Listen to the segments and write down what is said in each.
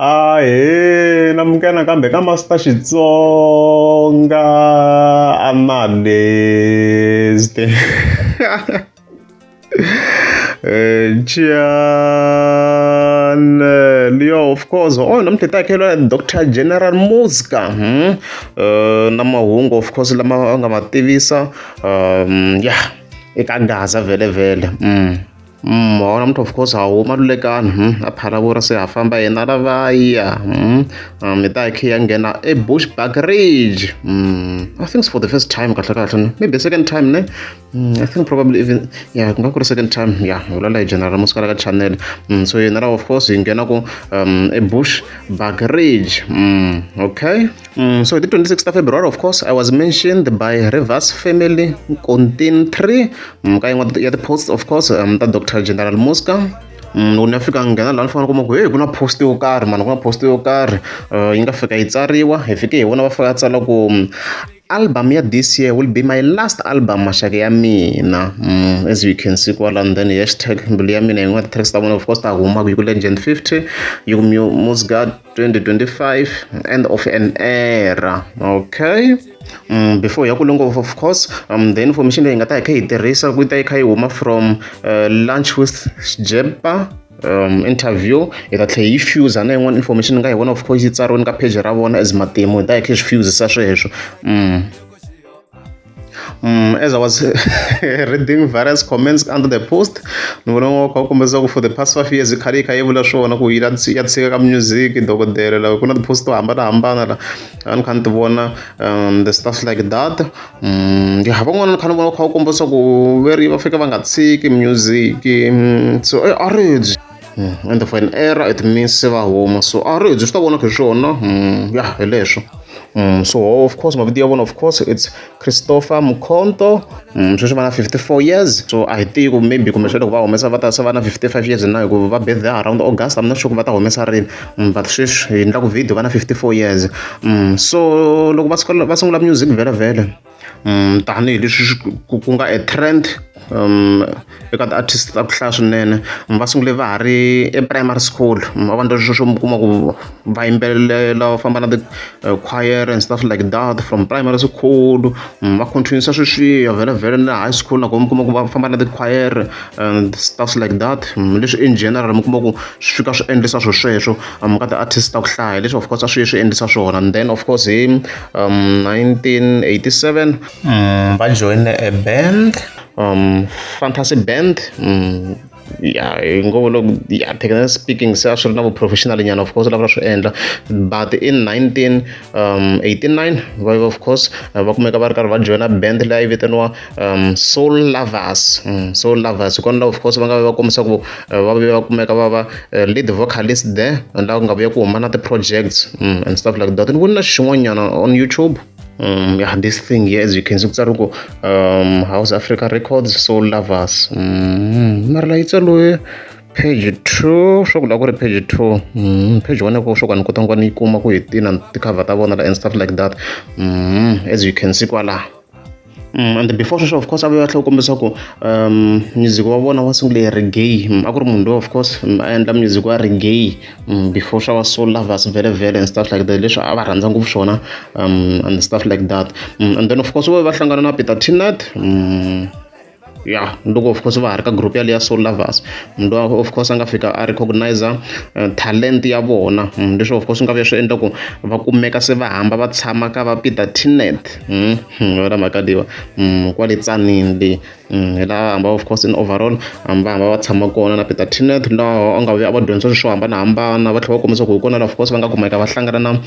Ahee namukela nakambe ka Master Xitsonga Analyst channel yo of course oh namuntlha hi ta hakela Doctor General Muzka na mahungu of course lama a nga ma tivisa ya eka Gaza vhele vhele. Namuntlha of course ha huma Lulekani a Phalaborwa se ha famba hina lavaya mi ta hi kha hi ya nghena eBushbuckridge I think it's for the first time kahle kahle ne maybe second time ne I think probably even yeah ku nga ku ri second time yeah hi vulavula hi General Muzka la ka channel so hina lava of course hi nghena ku eBushbuckridge okay. So hi ti 26 ta February of course I was mentioned by Rivers Family Contin 3 ka yin'wana ya ti-post of course ta Dr General Muzka. Loko ni ya fika nghena laha ni fika ni kuma ku hey ku na post yo karhi mani ku na post yo karhi yi nga fika yi tsariwa hi fike hi vona va fika tsala ku album ya this year will be my last album maxaka ya mina as you can see kwalano then hashtag mbilu ya mina yin'wana ti-tracks ta vona of course ta huma yi ku legend 50 yi ku Muzka 2025 end of an era okay. Before ya kule ngopfu of course the information leyi hi nga ta hi kha hi tirhisa ku ta yi kha yi huma from lunch with Jepa interview hi ta tlhela hi fuse na yin'wana information nga hi vona of course yi tsariwini ka page ra vona as matimu hi ta hi kha hi swi fusisa sweswo. As I was reading various comments under the post ni vona nga kha kombisa ku for the past 5 years khale yi kha yi vula swona ku yi ya tshika ka music dokodela la ku na ti-post to hambanahambana la a ni kha ni ti vona the stuff like that ya van'wana ni kha ni vona kha ku kombisa ku veri va fika va nga tshiki music so a ri and for an era it means se va huma so a ri swi ta vonaka hi swona ya hi leswo. So of course mavito ya vona of course it's Christopher Mkhonto sweswi va na 54 years so a hi tivi ku maybe kumbexana loko va humesa va ta se va na 55 years na hikuva va birthday around August I'm not sure ku va ta humesa rini but sweswi hi endlaku video va na 54 years so loko va sungula va sungula music vhele vhele tanihileswi ku nga a trend eka ti-artist ta ku hlaya swinene va sungule va ha ri e-primary school va endla sweswo swo mi kuma ku va yimbelela va famba na ti-choir and stuff like that from primary school va continue sweswiya vhele vhele na high school nakona mi kuma ku va famba na ti-choir and stuff like that leswi in general mi kuma ku swi fika swi endlisa swilo sweswo ka ti-artist ta ku hlaya leswi of course a swi ye swi endlisa swona and then of course hi 1987 va joyine a band fantasy band ya hi ngo loko ya technically speaking se a swi ri na vu-professional nyana of course lava swi endla but in 1989 va of course va kumeka va ri karhi va joyina band leyi vitaniwa Soul Lovers. Soul Lovers hi kona la of course va nga va kombisa ku va vuye va kumeka va va lead vocalist there and la ku nga vuya ku huma na ti-projects and stuff like that ni voni na xin'wanyana on YouTube. Yeah, this thing here as you can see ku tsariwe ku House Africa Records Soul Lovers mara la yi tsariwe page 2 swo ku la ku ri page 2 page 1 ku swo ka ni kota ku va ni yi kuma ku hi tina ti-cover ta vona la and stuff like that as you can see kwala. And before sweswo of course a va tlhela kombisa ku music wa vona wa sungule hi reggae a ku ri munhu loyi of course a endla music wa reggae before swa va Soul Lovers vhele vhele and stuff like that leswi a va rhandza ngopfu swona and stuff like that and then of course va va hlangana na Peter Tinat ya loko of course va ha ri ka group yaliya Soul Lovers munhu loyi of course a nga fika a recognize talent ya vona leswi of course nga vuya swi endla ku va kumeka se va hamba va tshama ka va Peter Tinat wena mhaka leyiwa kwale Tzaneen le hi laha hamba of course in overall va hamba va tshama kona na Peter Tinat laha a nga vuya a va dyondzisa swilo swo hambanahambana va tlhela va kombisa ku hi kona laha of course va nga kumeka va hlangana na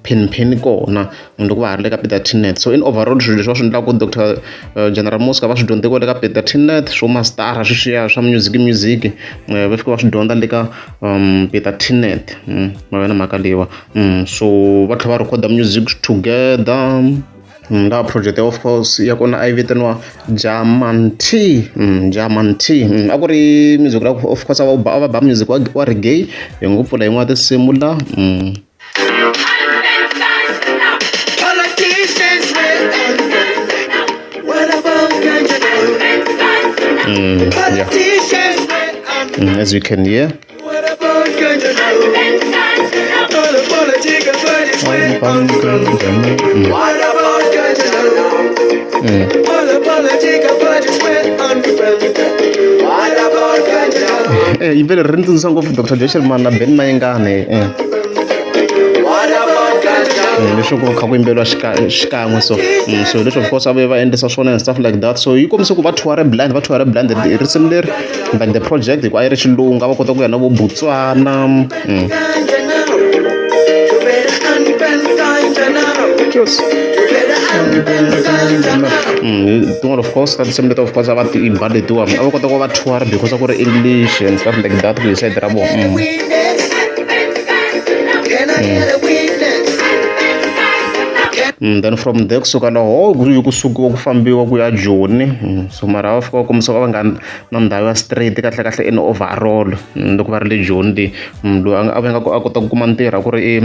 Penny kona loko va ha ri le ka Peter Tinat so in overall swilo leswi va swi endlaka Dr General Muzka va swi dyondze kwale ka Peter Tinat swo mastara sweswiya swa music music va fika va swi dyondza le ka Peter Tinat ma vona mhaka leyiwa so va tlhela va record music together laha project of course ya kona a yi vitaniwa German T German T a ku ri music of course a va ba music wa reggae hi ngo pfula yin'wana tinsimu la. Politicians will unfriendly. What about Canada? Yeah. Politicians will unfriendly. As you can hear. What about Canada? What about ganja now? All the political parties went unfriendly. What about ganja now? Yimbeleri ri ni tsundzuxa ngopfu Dr Joe Shirimani na Benny Mayengani. What about ganja now? Leswi ku kha ku yimbeliwa xikan'we so so leswi of course a va endlisa swona and stuff like that. So yi kombise ku va tour blind, va tour blind hi risimu leri like the project hi ku a yi ri xilungu a va kota ku ya na vo Botswana. Ganja now. You better unbend ganja now. Cheers. You better unbend ganja now. Tin'wana of course ta tinsimu leti of course a va ti ba letiwa a va kota ku va tour because a ku ri English and stuff like that ku hi side ra vona. Witness. Can I get a witness? Then from there kusuka laho ku sukiwa ku fambiwa ku ya Joni. So mara va fika va kombisa va nga na ndhawu ya straight kahle kahle in overall. Loko va ri le Joni le loyi a va nga a kota ku kuma ntirho a ku ri i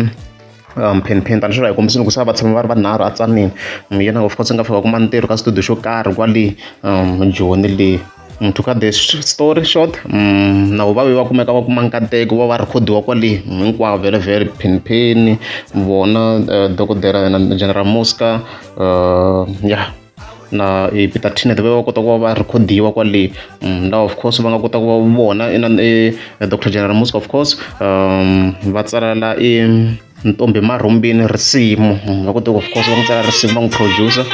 Phenpheni tani swi hi kombisile ku se a va tshama va ri vanharhu a Tzaneen. Yena of course a nga fika a kuma ntirho ka studio xo karhi kwale Joni le. To cut the story short, na vo va ve va kumeka va kuma nkateko va va rhekhodiwa kwale hinkwavo vhele vhele Phenpheni vona dokodela na General Muzka ya na Peter Tinet va kota ku va va rhekhodiwa kwale. Laha of course va nga kota ku va vona ina Dr General Muzka of course va tsala la i Ntombi Marhumbini risimu. Va kota ku of course va n'wi tsala risimu va n'wi producer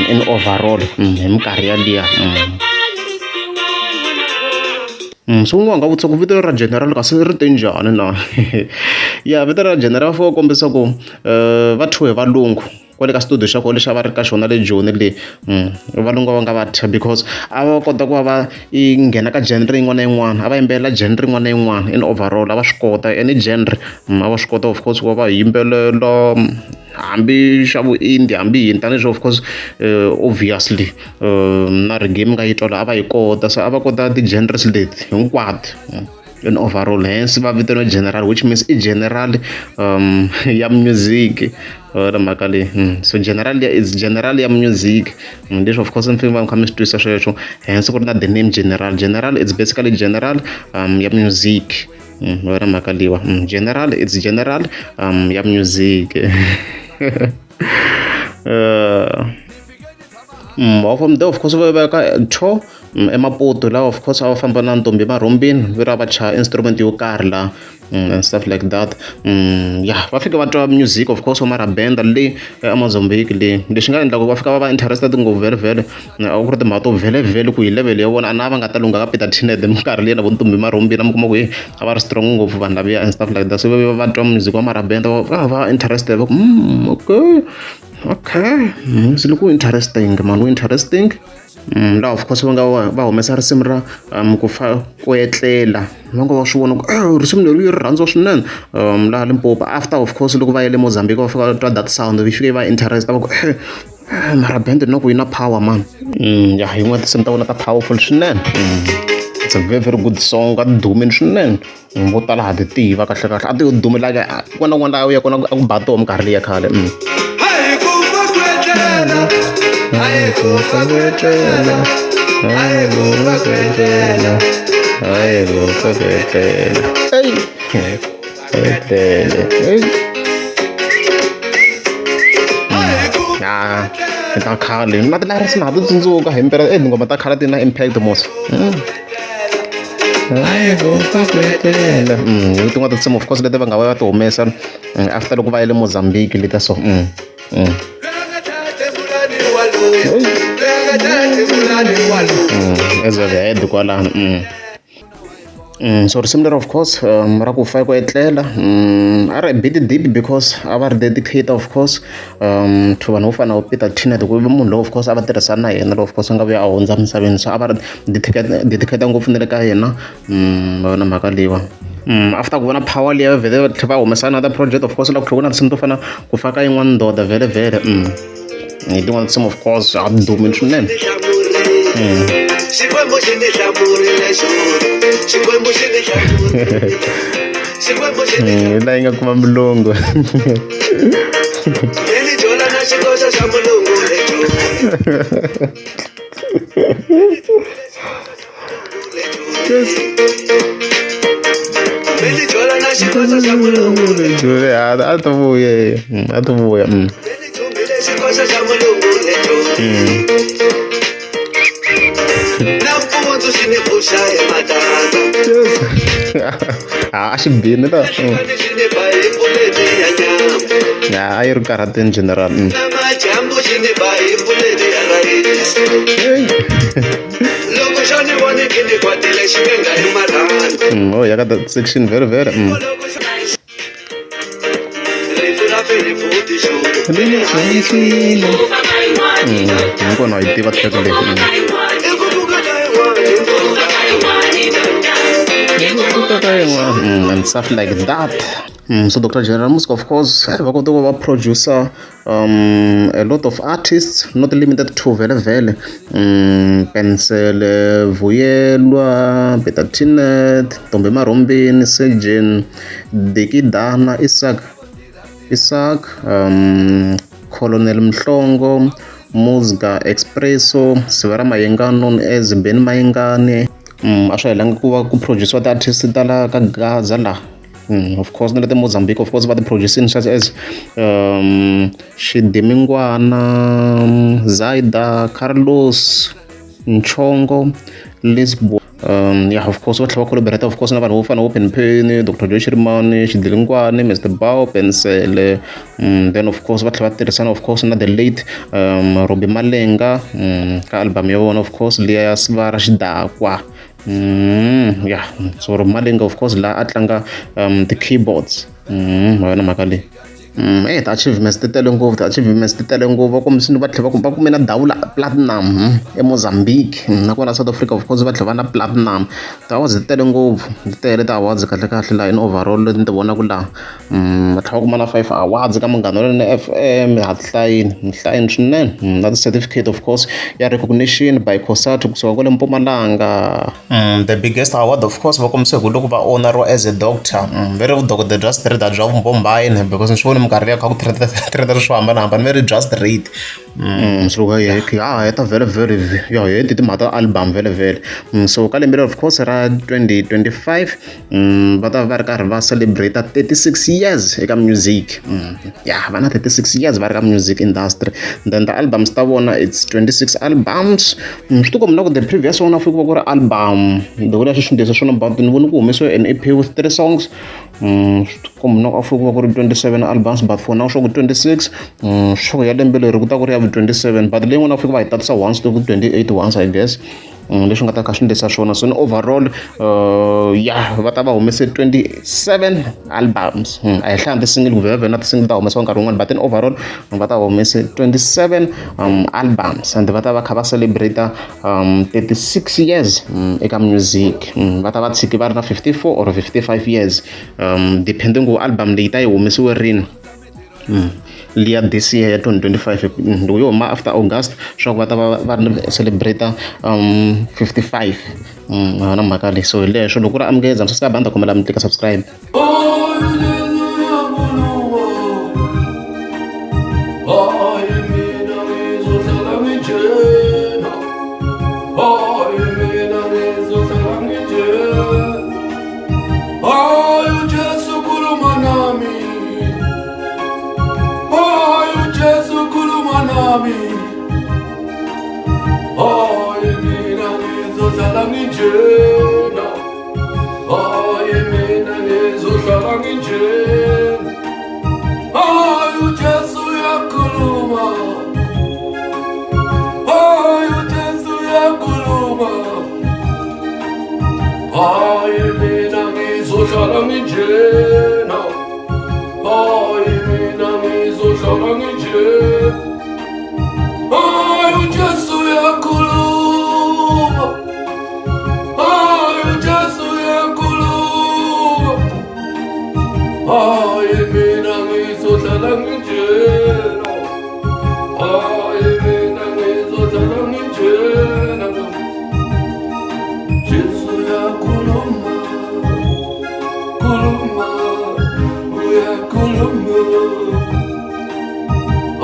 in overall hi minkarhi yaliya. So un'wana a nga vutisa ku vito ra General kasi ri te njhani na? Ya vito ra General va fika va kombisa ku va thyiwe hi valungu kwale ka studio xa kona lexi a va ri ka xona le Joni le. Valungu va nga va thya because a va kota ku va va i nghena ka genre yin'wana na yin'wana a va yimbelela genre yin'wana na yin'wana in overall a va swi kota any genre a va swi kota of course ku va va yimbelela hambi xa vu India hambi yini tanihileswi of course obviously na reggae mi nga yi twa la a va yi kota so a va kota ti-genres leti hinkwato in overall hence va vitaniwa General which means i general ya music na mhaka leyi. So general ya is general ya music leswi of course mi fanele va kha mi swi twisisa sweswo hence ku ri na the name General. General it's basically general ya music. Wena mhaka leyiwa general it's general ya music. From there of course va va ka tour eMaputo laha of course a va famba na Ntombi Marhumbini va va chaya instrument yo karhi laha and stuff like that. Ya va fika va twa music of course wa Marabenda le eMozambique le lexi nga endla ku va fika va va interested ngopfu vhele vhele a ku ri timhaka to vhele vhele ku hi level ya vona a na va nga ta lungha ka Peter Tinet minkarhi liya na vo Ntombi Marhumbini mi kuma ku hey a va ri strong ngopfu vanhu laviya and stuff like that. So va va twa music wa Marabenda va va interested va ku okay okay se loko interesting man wu interesting. Laha of course va nga va humesa risimu ra ku fa ku etlela va nga va swi vona ku risimu leri ri rhandziwa swinene laha Limpopo after of course loko va yele Mozambique va fika va twa that sound yi fike yi va interest va ku mara band na ku yi na power man. Ya yin'wana tinsimu ta vona ta powerful swinene. It's a very very good song a ti dumile swinene vo tala ha ti tiva kahle kahle a ti yo dumi like kun'wana na kun'wana laha u ya kona a ku ba toho minkarhi leyi ya khale. Hayi kufa kwetlela, hayi kufa kwetlela, hayi kufa kwetlela, hayi kufa kwetlela, hey. Ya ta khale na ti lyrics na ha ti tsundzuka hi mpela tinghoma ta khale ti na impact mos. Hayi kufa kwetlela. Hi tin'wana ta tinsimu of course leti va nga va va ti humesa after loko va yele Mozambique leta so. As a head kwalano. So risimu leri of course ra ku fa ku etlela a ri bit deep because a va ri dedicate of course to vanhu vo fana na vo Peter Tinet ku munhu lowu of course a va tirhisana na yena lowu of course a nga vuya a hundza emisaveni so a va ri dedicate ngopfu na le ka yena va vona mhaka leyiwa. After ku vona power liya vhele va tlhela va humesa another project of course la ku tlhela ku na tinsimu to fana ku fa ka yin'wana ndoda vhele vhele. Hi tin'wana tinsimu of course a ti dumile swinene. Xikwembu xi ni hlamurile xona, Xikwembu xi ni hlamurile, Xikwembu xi ni Hi laha yi nga kuma mulungu. Ni jola na xikoxo xa mulungu le Joni. A ti vuye, a ti vuya. A xi bini ta. Ya a yi ri karhatini general. Oh, ya ka that section very very. Hinkona yi tiva track leyi. And stuff like that. So Dr. General Muzka, of course, va kota ku va producer a lot of artists, not limited to vele vele. Pensele, Vuyelwa, Peter Tinet, Ntombi Marhumbini, Sejin, Dikidana, Isaac, Colonel Mhlongo, Muzka Expresso, Sivera Mayengani known as Ben Mayengani. A swi helanga ku va ku produce-iwa ti-artist ta la ka Gaza laha. Of course na le Mozambique, of course va ti producing such as Xidimingwana, Zaida, Carlos, Nchongo, Lisbo. Yeah, of course va tlhela va collaborate of course na vanhu vo fana na Open Pen, Dr. Joe Shirimani, Xidilingwani, Mr. Bao, Pensele. Then of course va tlhela va tirhisana of course na the late Robbie Malenga ka album ya vona of course liya ya Sivara Xidakwa. Yeah, so Robbie Malenga of course la a tlanga the keyboards. Ma yona mhaka leyi. Ti-achievements ti tele ngopfu, ti-achievements ti tele ngopfu. Va kombisile va tlhela va kume na dawula platinum eMozambique, nakona South Africa of course va tlhela va na platinum. Ti-awards ti tele ngopfu, ti tele ti-awards kahle kahle laha in overall leti ni ti vonaka laha. Va tlhela va kuma na 5 awards ka Munghana Lonene FM, ha ti hlayini, ni hlayini swinene. Na ti-certificate of course ya recognition by COSATU kusuka kwale Mpumalanga. The biggest award of course va kombise hi ku loko va honoriwa as a doctor. Ve ri vudokodela bya straight bya Mbombayini because ni swi vone minkarhi liya kha ku trenda swo hambanahambana ve ri just read. So loko ya heta vhele vhele ya heti timhaka ta album vhele vhele. So ka lembe leri of course ra 2025 va ta va ri karhi va celebrate 36 years eka music. Yeah, va na 36 years va ri ka music industry. Then the albums ta vona it's 26 albums. Swi ti komba na ku the previous one a fika ku ri album loko leyi xi xindlisa swona but ni vone ku humesiwe an EP with 3 songs. Swi ti komba na ku a fika ku ri 27 albums but for now swa ku 26. Swa ku ya lembe leri ku ta ku ri ya vu 27 but leyi n'wana a fika va yi tatisa once to ku 28 once I guess. Leswi nga ta kha swi endlisa swona. So overall yeah, va ta va humese 27 albums. A hi hlaya ti-single ku vhevhe na ti-single ta humesiwa nkarhi wun'wani but then overall va ta humese 27 albums and va ta va kha va celebrate 36 years eka music. Va ta va tshiki va ri na 54 or 55 years depending ku album leyi ta yi humesiwe rini. Liya this year ya 2025 loko yo huma after August swa ku va ta va va ri celebrate 55. Na mhaka leyi. So hi leswo loko ku ri amukeza subscribe a ni ta kombela mi tlika subscribe.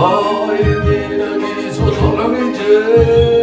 Ay, mina ngizohlala nginjena.